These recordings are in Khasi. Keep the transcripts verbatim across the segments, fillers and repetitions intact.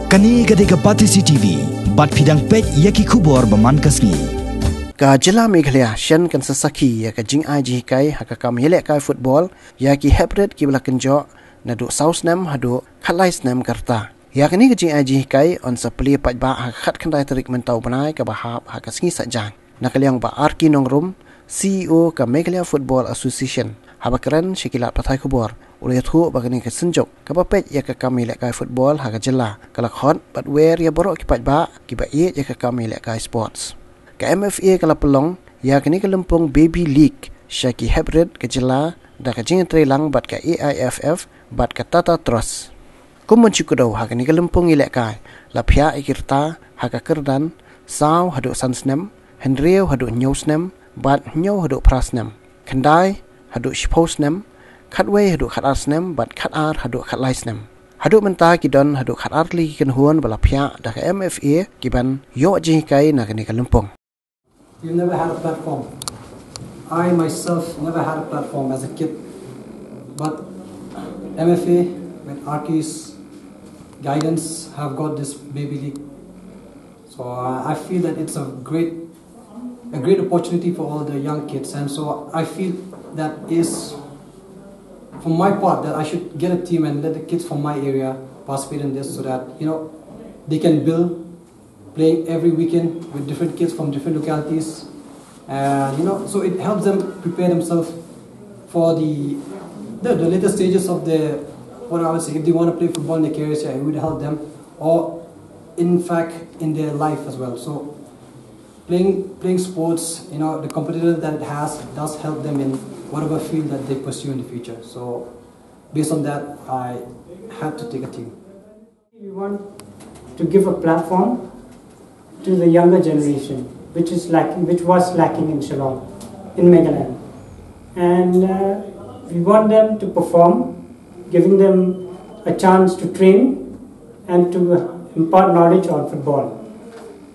Kane ka dei ka Batesi T V, bad phi dang peit ïa ki khubor ba man ka sngi. Ka jylla Meghalaya shen kan sa sakhi ïa ka jingai jinghikai ha ka kam ïalehkai football ïa ki heprit kiba la kynjoh naduh saw snem haduh khatlai snem ka rta. Ïa kane ka jingai jinghikai yn sa plie paidbah ha ka khatkhyndai tarik mynta u bnai kaba hap ha ka sngi Saitjaiñ. Na ka liang Bah Arky Nongrum, C E O ka Meghalaya Football Association, haba kren sha ki lad pathai khubor, u la ïathuh ba kane ka synjuk kaba peit ïa ka kam ïalehkai football ha ka jylla ka la khot bad wer ïa baroh ki paidbah kiba ïeit ïa ka kam ïalehkai sports. Ka M F A ka la pynlong ïa kane ka lympung Baby League sha ki heprit ka jylla da ka jingïatreilang bad ka A I F F bad ka Tata Trust. Kum ban shu kdew ha kane ka lympung ïalehkai, la phiah ïa ki rta ha ka kyrdan saw haduh san snem, hynriew haduh hynñiew snem, bad hynñiew haduh phra snem, khyndai haduh shiphew snem, khatwei haduh khatar snem, bad khatar haduh khatlai snem. Haduh mynta ki don haduh khatar tylli ki kynhun ba la phiah da ka M F A ki ban ïoh jinghikai na kane ka lympung. We've never had a platform. I myself never had a platform as a kid. But M F A, with Arky's guidance, have got this baby league. So uh, I feel that it's a great, a great opportunity for all the young kids. And so I feel that is, for my part, that I should get a team and let the kids from my area participate in this, so that you know they can build playing every weekend with different kids from different localities. And you know, so it helps them prepare themselves for the, the, the later stages of their, what I would say, if they want to play football in their careers, yeah, it would help them. Or in fact, in their life as well. So playing, playing sports, you know, the competitiveness that it has does help them in whatever field that they pursue in the future. So based on that, I had to take a team. We want to give a platform to the younger generation, which is lacking, which was lacking in Shillong, in Meghalaya. And uh, we want them to perform, giving them a chance to train and to impart knowledge on football,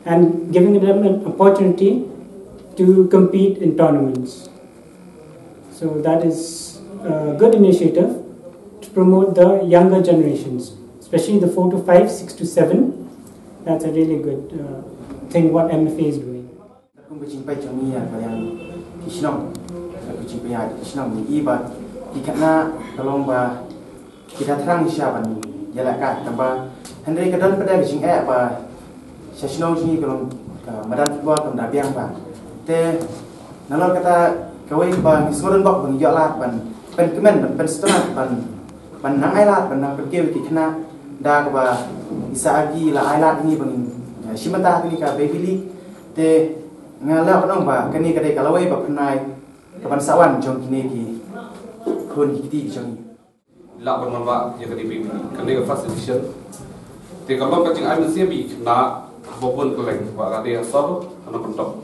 and giving them an opportunity to compete in tournaments. So that is a good initiative to promote the younger generations, especially the four to five, six to seven. That's a really good uh, thing what M F A is doing. Kum ka jingpeit jong ngi ïa ka liang ki shnong, ka jingpeit ïa ki shnong ngi i ba ki khynnah ka long ba ki da thrang shisha ban ïalehkai, tangba hynrei ka don pat ka jingeh ba sha shnong jong ngi ka long ka madan football kam da biang ba. Te nalor kata kawei ba ngi sngewdon bok ba ngi ïoh lad ban pynkmen, ban pynsngewtynnat, ban, ban nang ai lad, ban nang pynkiew ïa ki khynnah da kaba i Sir Arky la ai lad ïa ngi ba ngin, eh, shim bynta ha kane ka Baby League. Te nga lah ban ong ba kane ka dei ka lawei ba pynai kaban sa wan jong kine ki khun ki kti ki jong ngi. Lah ban wanrah ïa kane ka Baby League, kane ka first edition. Te ka long ka jingai mynsiem ïa ki khynnah ha bun kylleng, ba ka dei ha sor, ha nongkyndong.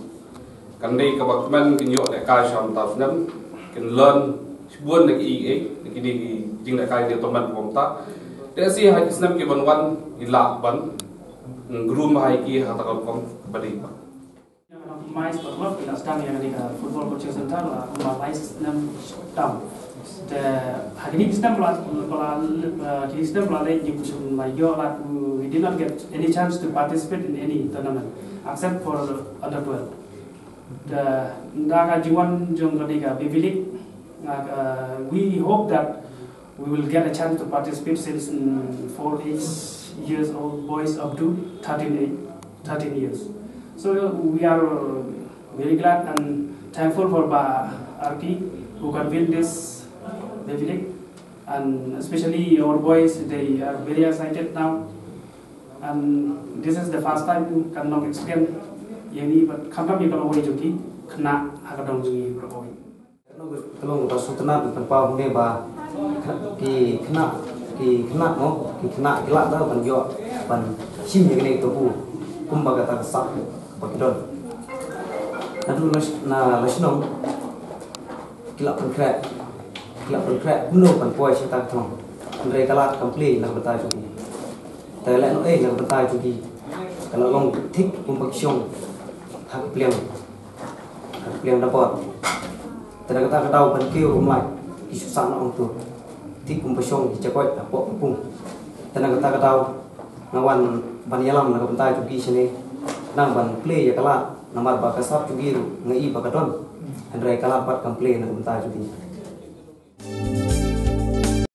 Kane kaba kmen kin ïoh lehkai sha mynta u snem, kin learn shibun na ki, eh, na kine ki jinglehkai, ne tournament kumta. Te lehse ha ki snem ki ban wan, ngi lah ban groom ha ïa ki ha kata ka rukom ba dei ba. Ïa ka nongmai sport club ki la sdang ïa kane ka football coaching center la kumba lai snem tam. Te ha kine ki snem ba la, ba la, eh, kine ki snem ba la leit, ngi kum shym la ïoh lad, we did not get any chance to participate in any tournament except for under twelve. Te da ka jingwan jong kane ka Baby League, uh, we hope that we will get a chance to participate since mm, four age years old boys up to thirteen, age, thirteen years. So we are uh, very glad and thankful for Bah Arky who convened this Baby League, and especially our boys, they are very excited now. And this is the first time kan long experience ïa ngi, but khamtam ïa ka long wei jong ki khynnah ha ka dong jong ngi baroh kawei. Ka long ba sngewtynnat ban pynpaw hangne ba ki khynnah, ki khynnah mo, ki khynnah ki lah da ban ïoh ban shim ïa kane ka kabu kumba kata ka sap ba ki don. Naduh na, na la shnong ki lah pynkhreh, ki lah pynkhreh kumno ban poi sha kata ka thong. Hynrei ka lad kam plie na ka bynta jong ki. Te lehnohei na ka bynta jong ki ka la long thik kumba ki shong ha ka pliang. Ka pliang da bor. Te na kata ka daw ban kiew rum lai ki shu sah na ong tu. Thik kumba shong ki jakoit hapoh ka pung. Te na kata ka daw Nga wan ban ïalam na ka bynta jong ki shane, nang ban plie ïa ka lad, namar ba ka sap jong ki ruh nga i ba ka don. Hynrei ka lad pat kam plie na ka bynta jong ki.